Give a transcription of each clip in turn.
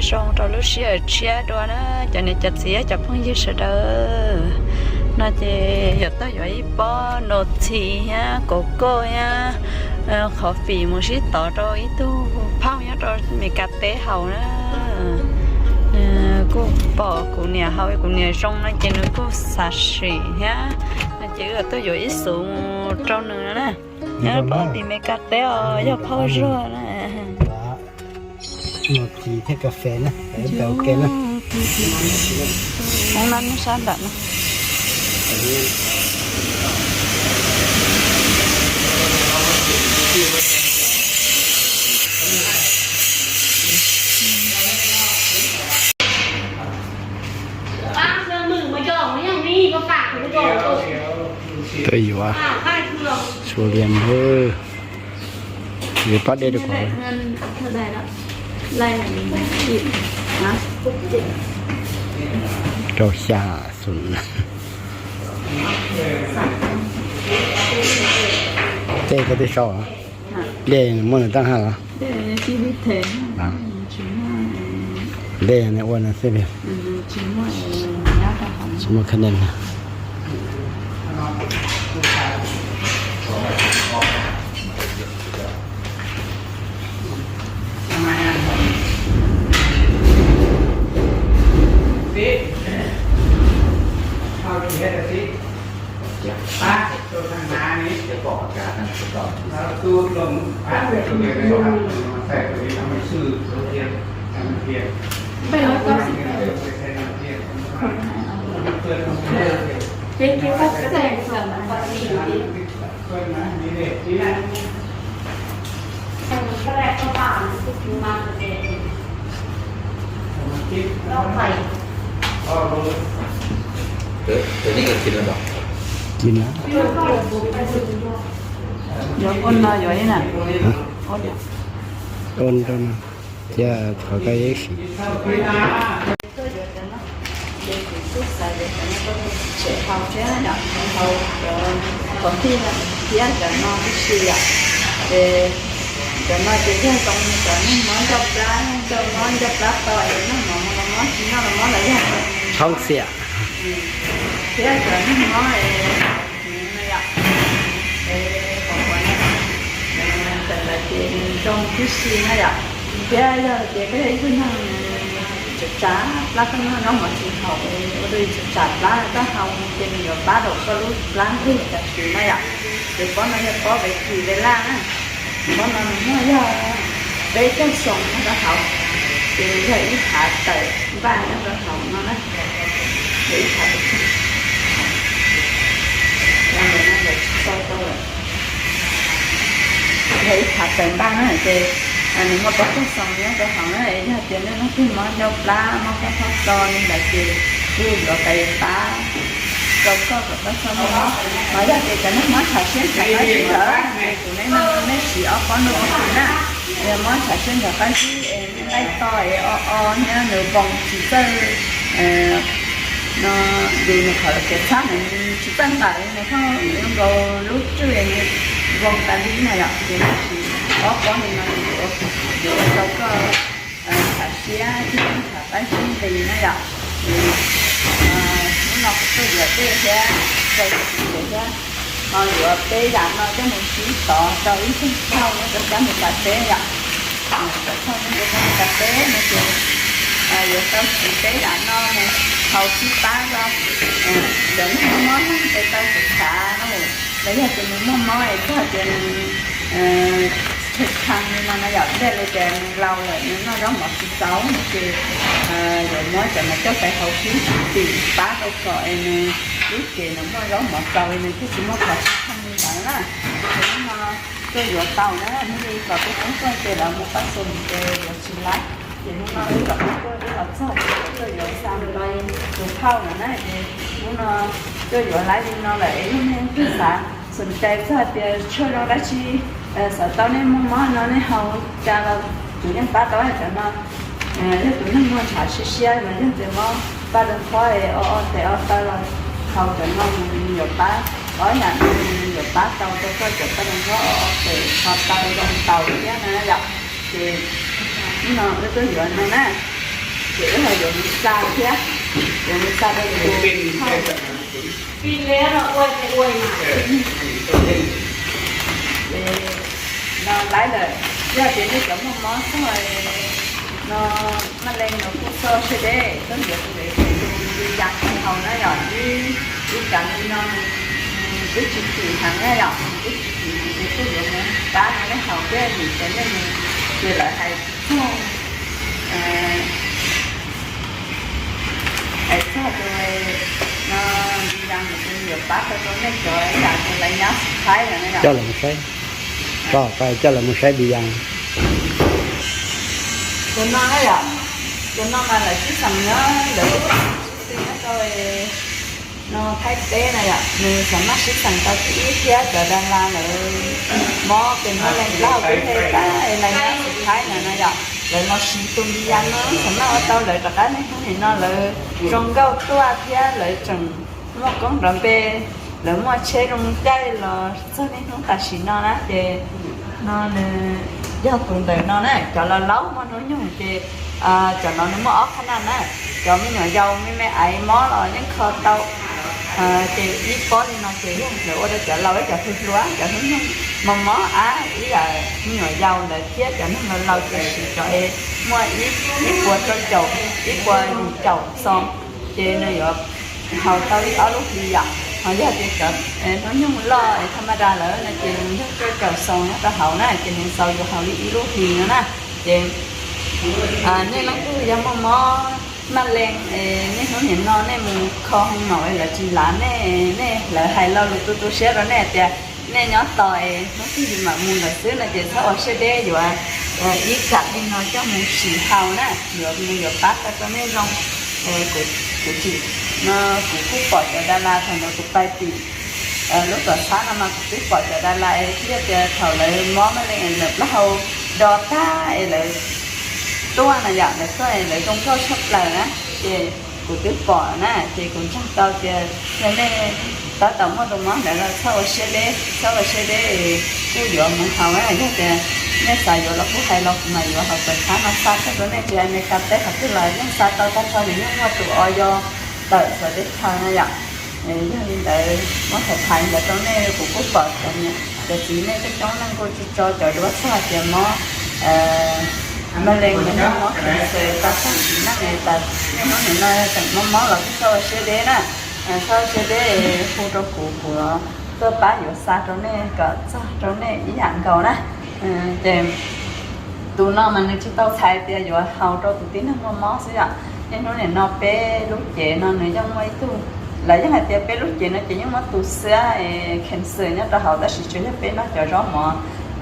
Zoo rau lub sij hawm tshiab dua na cov niam cov txiv cov phooj ywg sawv daws. No ces yuav tuaj yuav ib pob nus txhis thiab kaus koj thiab qhov fim mus sib tov rau ib tug phauj nyob rau Meskas teb haus na. Kuj pom kuv niam haus, kuv niam zoo no ces nws kuj xav sim thiab. No ces wb tuaj yuav ib xuv mus rau nws no na. Nyob rau tim Meskas teb os, yog phauj zuag na. Nus txhis thiab kas fes na, ua ke na. Hmoob no nej sab nram no. Tuaj yuav, xua liam, yuav pab dej rau kuv. Rau xya xu. Tej koj twb sau los? Dej muaj nws tag haj los? Dej nws ua no xwb li. Tsis muaj kha nen. Kis na. Yuav ua no yuav ib na. Ua rau no, cia qhov koj ib sim. Ces kuv kuj xav tias cov no kuj tseem haus thiab yom, haus cov qhov nqhis thiab cov no tib si yom. Ces cov no ces yog zoo cov neeg mob ncauj plab, ncauj mob ncauj plab to es noj mov los mob, tsis noj los mob los yog thoob xiam. Thiab cov neeg mob es no yom, es qhov qhuav no tawm lawm ces nws zoo tib si na yom. Thiab yog tias koj yog ib tug neeg tsav tsav plab, koj noj zaub mov tsis haum, ua rau yus tsav tsav plab, koj haus ces nws yuav pab tau koj lub plab nqig tam sim na yom. Ces pob no yog pob vev kis vev laj na. Pob no nws muaj yog peb caug xoo nyob rau hauv, ces nws yog ib phav tawm npaj nyob rau hauv no na. Yog ib phav tawm, yog ib phav tawm npaj na ces nws muaj peb caug xoo nyob rau hauv na. Yog tias nej leej twg mob ncauj plab, mob kab mob to li ntawd ces kuj yuav pab rau koj kom koj txhob mob. Mas yog tias cov neeg mob tshav siab ntshav qab zib lawm ces kuv nej noj nej siv ob pob no ua ke na. Yog mob tshav siab ntshav qab zib es nqaij to es o o thiab nws voos tsis txawj, no, ces nws qhov kev txhab nws tsis txawj nqaim li, nws pheej zoo nkaus lub tswj nws voos tas li na yom. Ces nej siv ob pob li no ces yuav ua rau koj tshav siab thiab tshav qab zib nqis na yom. Ces hnub no kuv tuaj yuav dej thiab rau txiv thiab, ho yuav peb yam no coj mus sib tov rau ib tug phauj nyob rau sab Meskas teb yom. Cov phauj nyob rau sab Meskas teb no ces yuav tau siv peb yam no mus haus sib pab rau cov neeg mob mob ces tau tshav tshav na, los yog tias nws muaj mob es txog tias nws kheev kheev li no na yom, thiaj li tias nws laus lawm nws noj zaub mov tsis txaus ces yuav muab cov no coj pais haus sib tim pab rau kom es nws lub cev nws muaj zaub mov txaus es nws thiaj tsis muaj qhov tsis kheev li ntawd na. Ces hnub no tuaj yuav tau na, hnub ib kom peb toob tuaj ces lawv mus pab xum ces yuav tsis laib. Ces hnub no wb kom peb tuaj wb los txog ces tuaj yuav xa tus phauj no na, ces hnub no tuaj yuav laib li no lawm es yog nej leej twg xav xom cai txog tias tshuaj zoo dab tsi, xav tau nej muaj mob no nej haus cas los kuv yeej pab tau cov no. Yog tus neeg muaj ntshav siab siab los yog tias mob paj rau khob es o o tes o taw los haus cov no nws yuav pab, ob yam no nws yuav pab tau rau koj cov paj rau khob o o tes o taw zoo ntaus thiab na yom. Ces hnub no wb tuaj yuav no na. Ces wb ho yuav mus xa thiab, yuav mus xa rau tus pij liab no ua ces ua mas. No laib lawm, yog tias nej cov muaj mob txog no maj leej no kuj txhob siab deb, koj yuav tus li yas haus na yom, ib ib kav li no nws twb tsis kim heev na yom, nws twb tsis kim heev ces kuj yuav mus pab no nej haus thiab vim tias nej mus ces lawv hais txog hais txog tus no li yas mus ces yuav pab tau rau nej cov yam tus laiv nyab xis thaib no na yom. Coj los mus saib, coj los mus saib li yas. Tus no na yom, tus no mas lawv sib xeem nyob, lawv sib xeem nyob rau no Thaib teb na yom, nws xam maj sib xeem tau thib ib thiab cov das las lawv mob tes mob leej plaub hau kub he tag es laiv nyab xis thaib na no yom, lawv los siv tus li yas no xam maj ua tau lawv rov qab niaj hnub nim no lawv zoo nkauj tuaj thiab lawv tseem muaj koob nrov npe, lawv muaj tsheb zoo caij los txog niaj hnub tam sim no na ces no nws yog tus ntawm no na, cov laus laus muaj hnub nyoog ces cov no nws muaj ob qhab naj na, cov me nyuam yaus me me aiv mob los yeej kho tau. Ces ib pob li no ces yog lawv ua rau cov laus ib cov hluas hluas cov hnub nyoog mos mos ab ib yam me nyuam yaus ntawd thiab cov neeg laus laus ces siv cov es muaj ib puas rau caum, ib puas yim caum xoo, ces nws yuav haus tau li ob lub hlis yom. Ho yog tias cov hnub nyoog loj es tha ma da lawm no ces nws yog rau caum xoo nyob rau hauv na ces nws xaus yuav haus li ib lub hlis no na. Ces nej leej twg yog muaj mob maj leej, niaj hnub nim no nej mus kho hoo maum es lawv tsis lav nej, nej lawv hais lo lus tu tu siab rau nej tias nej nyob tos es hnub twg yus mam mus lawm xwb no ces txhob ua siab deb, yuav ib kam li no coj mus sim haus na, yuav nws yuav pab tau rau nej zoo. Kuv tsis, no kuv kuj pom cov das las thaum ntawd kuv pais tim lub tuam txhab no mas kuv twb pom cov das las es yog tias thaum lawv mob maj leej es lawv plaub hau do tag es lawv tuaj na yom, lawv tuaj es lawv zoo nkauj tshaj plaws na. Ces kuv twb pom na ces kuv ntseeg tau tias yog nej tab tom muaj tus mob ntawd los txhob ua siab deb, txhob ua siab deb, kuj yuav mus haus na. Yog tias nej xav yuav los kuj hais los kuv mam yuav hauv tuam txhab no xa tuaj rau nej, tsis hais Meskas teb qhov twg los yeej xa tau tag nrho, nws yeej muaj tus o yo tawm xov teb chaws na yom. Yog li ntawd muab tham tham ntawd rau nej, kuv kuj pom cov niam cov txiv nej coob coob leej kuj tso cov duab txog tias mob maj leej, mob cancer, tau tag sim neej tas niaj hnub nim no tseem mob mob los kuj txhob ua siab deb na. Txhob ua siab deb, hu rau kuv, kuv tuaj pab yuav xa rau nej kom txog rau nej ib yam nkaus na. Ces tus no mas nws tsis tau txhais tias yuav haus rau tus tib neeg muaj mob xwb yom. Niaj hnub nim no peb lub cev no nws yeej muaj ib tug, lawv yeej hais tias peb lub cev no ces yeej muaj tus xiab cancer nyob rau hauv, tab sis tsuas yog peb noj cov zaub mov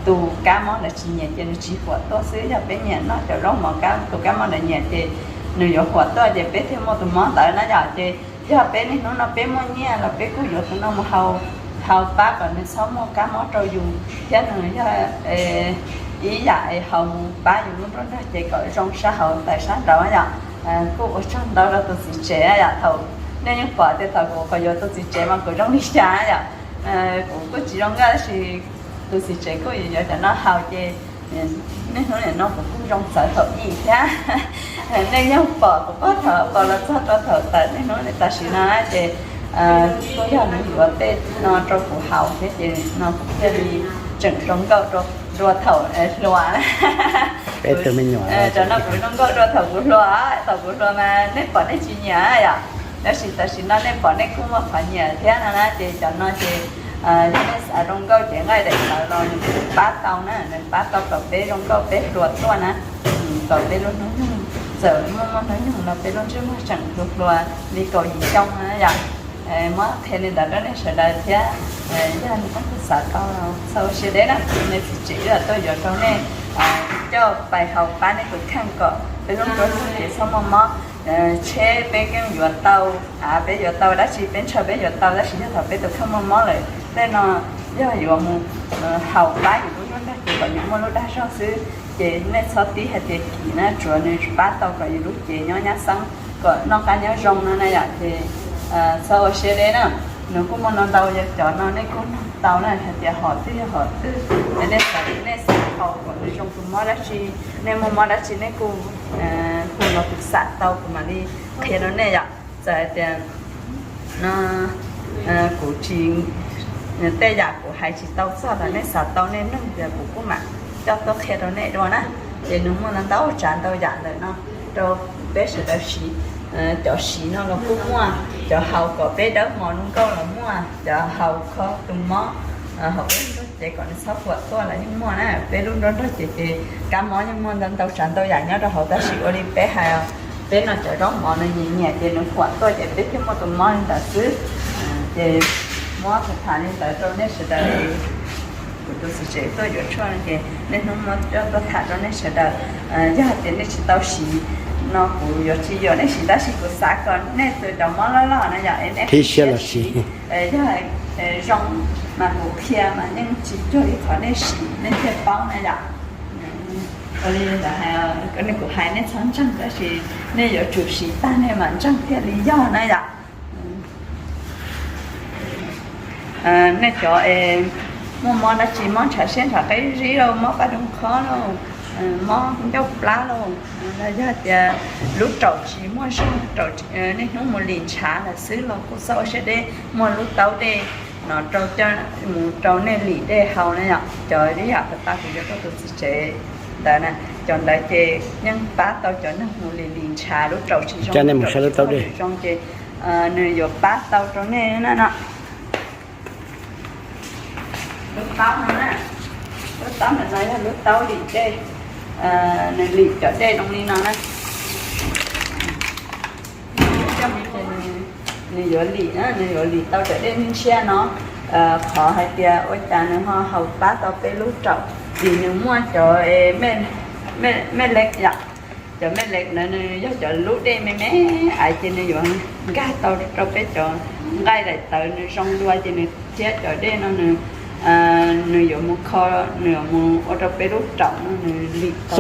tus kab mob ntawd tsis nyiam ces nws tsis huam tuaj xwb. Yog peb nyiam noj cov zaub mov kab tus kab mob ntawd nyiam ces nws yuav huam tuaj ces peb thiaj muaj tus mob ntawd na yom. Ces yog peb niaj hnub no peb muaj nyiaj los peb kuj yuav tus no mus haus, haus pab kom nws txhob muaj kab mob rau yus thiab nws yog ib yam es haus mus pab yus lub nruab nrog cev kom zoo sab hauv tawm sab nraud yom. Kuj ua tsaug ntau rau tus txiv tsev yom, thaum nej yeej pom tias thaum kuv qhov yuav tus txiv tsev mas kuv zoo li cas yom. Kuv kuj tsis zoo nkauj tab sis tus txiv tsev kuj yuav cov no haus ces niaj hnub nim no kuv kuj zoo txawv thaum ib thiab. Nej yeej pom kuv pab thaum pom los txog rau thaum tawm niaj hnub tam sim no na ces kuj yog nws yuav tej no rau kuv haus thiab ces no kuv thiaj li tseem zoo nkauj dua thaum hluas. Peb tus me nyuam, cov no kuv zoo nkauj dua thaum kuv hluas, thaum kuv hluas mas nej pom nej tsis nyiam yom, tab sis tam sim no nej pom nej kuj muaj qhov nyiam thiab no na ces cov no ces yog nej xav zoo nkauj ces nqaij daim tawv los nws pab tau na, nws pab tau kom peb zoo nkauj peb hluas tuaj na, kom peb lub hnub nyoog txawm muaj muaj hnub nyoog los peb lub ntsej muag tseem hluas hluas li kaum yim xyoo na yom. Muab qhia li ntawd rau nej sawv daws thiab yog nej leej twg xav tau txhob ua siab deb na, nej txiv tsev wb tuaj yuav rau nej coj pais haus pab nej tus kheej kom peb lub nruab nrog cev txhob muaj mob. Tsheb peb yeej yuav tau, av peb yuav tau, dab tsi peb ntshaw peb yuav tau, tab sis yog thaum peb tus kheej muaj mob lawm tej no yog yuav mus haus pab yus lub nruab nrog cev kom yus muaj lub dag zog xwb. Ces nej txhob tib hais tias kim na, tsuav nws pab tau kom yus lub cev nyob nyab xeeb kom noj qab nyob zoo no na yom. Ces txhob ua siab deb na, nws kuj muaj no ntau, yog cov no nej kuj nug tau na hais tias hom twg yog hom twg, nej xav, nej xav haus kom nws zoo tus mob dab tsi, nej muaj mob dab tsi nej kuj hu Kuv xav tau kuv mam li qhia rau nej yom. Txawm hais tias no kuv tsis, tej yam kuv hais tsis tau txog los nej xav tau nej nug tias kuv kuj mam coj tuaj qhia rau nej dua na. Ces nws muaj ntau ntau tsav ntau yam ntawm no rau peb sawv daws siv. Cov siv no los kuj muaj, cov haus kom peb dawb mos zoo nkauj los muaj, cov haus kho tus mob, haus peb lub nrog cev kom nws txhob huam tuaj los yeej muaj na. Peb lub nrog nrog cev ces kab mob yeej muaj ntau ntau tsav ntau yam nyob rau hauv, tab sis ua li peb hais, peb no cov zaub mov nws nyiam nyiam ces nws huam tuaj ces peb thiaj muaj tus mob li ntawd xwb. Ces muab tham tham li ntawd rau nej sawv daws, kuv tus txiv tsev tuaj yuav tshuaj no ces niaj hnub muab coj tuaj tham rau nej sawv daws. Yog hais tias nej tsis tau siv no kuv yuav tsis yuam nej siv, tab sis kuv xav kom nej tus cov mob loj loj no yom, es nej qhib siab los siv. Yog zoo mas kuv qhia mas yeej tsis cuag li qhov nej siv nej thiaj paub na yom. Ua li ntawd hais, kuv hais nej txhob ntseeg, tab sis nej yuav tsum siv tag nej mam ntseeg thiaj li yog na yom. Nej cov es muaj mob dab tsi, mob ntshav siab ntshav qab zib lauj, mob paj rooj qhob lauj, mob ncauj plab lauj, los yog tias lub raum tsis muaj zog, niaj hnub mus lim ntshav lawm xwb los kuj txhob ua siab deb, muaj lub taub dej no rau coj mus rau nej lim dej haus na yom. Cov ib yam pas tas kuv yuav rau tus txiv tsev ntawd na, cov ntawd ces yeej pab tau cov neeg mus lim lim ntshav lub raum tsis zoo, lub raum tsis zoo ces nws yuav pab tau rau nej na no. Lub taub no na, lub taub ntawm no yog lub taub lim dej, nws lim cov dej zoo li no na. Nws yuav lim, nws yuav lim tau cov dej ntshiab no. Qhov hais tias ua cas nws ho haus pab tau peb lub raum, vim nws muaj cov mej lev yom. Cov mej lev ntawd nws yog cov lub dej me me aiv ces nws yuav nkag tau rau peb cov nqaij daim tawv nws zoo dua ces nws thiab cov dej no nws, nws yuav mus kho, nws yuav mus ua rau peb lub raum no nws lim tau.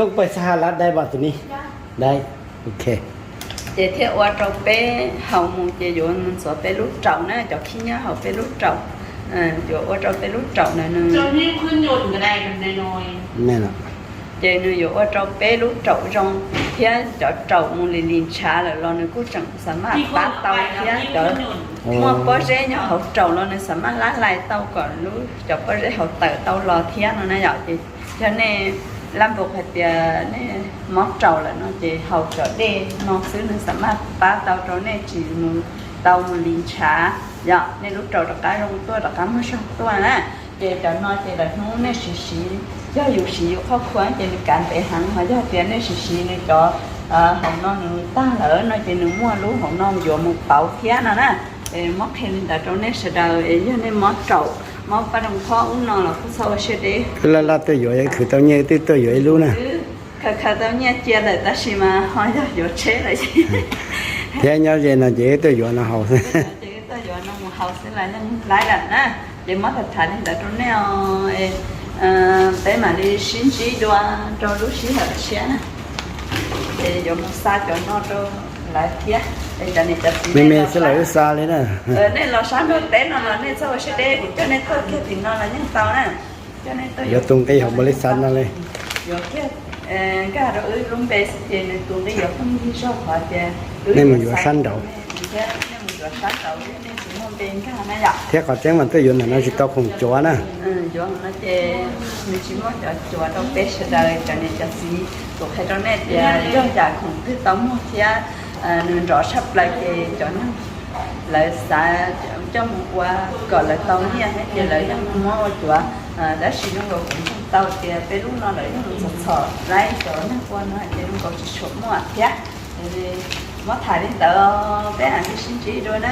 Ces thiaj ua rau peb haus mus ces yuav mus ntxuav peb lub raum na, cov khib nyob hauv peb lub raum, yuav ua rau peb lub raum ntawd nws ces nws yuav ua rau peb lub raum zoo thiab cov raum mus lim lim ntshav lawm los nws kuj tseem xa maj pab tau thiab cov muaj pob zeb nyob hauv raum los nws xa maj lab lais tau kom lub cov pob zeb hauv tawm tau los thiab no na yom. Ces yog nej lab npus hais tias nej mob raum lawm no ces haus cov dej no xwb nws xa maj pab tau rau nej tsis mus tau mus lim ntshav yom, nej lub raum rov qab zoo tuaj rov qab muaj zog tuaj na. Ces cov no ces lawm hnub nej siv siv, yog yus siv yus qhoj khua ces nws kav ntev heev, ho yog tias nej siv siv nws cov hauv no nws tag lawm no ces nws muaj lub hauv no yuav mus pauv thiab no na. Muab qhia li ntawd rau nej sawv daws, yog nej mob raum mob paj rooj qhob ub no los kuj txhob ua siab deb. Laj laj tuaj yuav, khwv tau nyiaj twb tuaj yuav ib lub na. Khaws khaws tau nyiaj cia lawm tab sis mas ho yog yuav tsheb lawm thiab nyob ze no ces wb tuaj yuav no haus xwb. Ces wb tuaj yuav no mus haus xwb los yeej laib lawm na. Ces muab tham tham li ntawd rau nej os, peb mam li sib ntsib dua rau lub sij hawm tshiab na. Ces yuav mus xa cov no rau lawv thiab, es cov niam cov txiv me me xwb los wb xa li na. Nej los sab nram teb no los nej txhob ua siab deb, kuv coj nej tuaj kiag tim no los yeej tau na. Yuav tus nqi hauv npaum li xav no li. Yuav kiag nkag rau wb lub npe xwb ces nws tus nqi yuav pheej yig zog qhov tias nej mus yuav sab nraud, nej mus yuav sab nraud nej tsis muaj npe nkag na yom. Thiab qhov tseeb mas tuaj yuav ntawm no tsis tau khoom cuav na. Yuav no ces nws tsis muaj cov cuav rau peb sawv daws cov niam cov txiv. Kuv qhia rau nej tias yog yam khoom twg tau muag thiab nws nrov tshaj plaws ces cov neeg lawv xav coj mus ua kom lawv tau nyiaj thiab ces lawv yeej muab ua cuav. Tab sis zoo nkaus kuv ntseeg tau tias peb lub no lawv yeej txhom txhom laib cov neeg ua no ces zoo nkaus tsis tshua muaj thiab. Muab tham li ntawd, peb mam li sib ntsib dua na.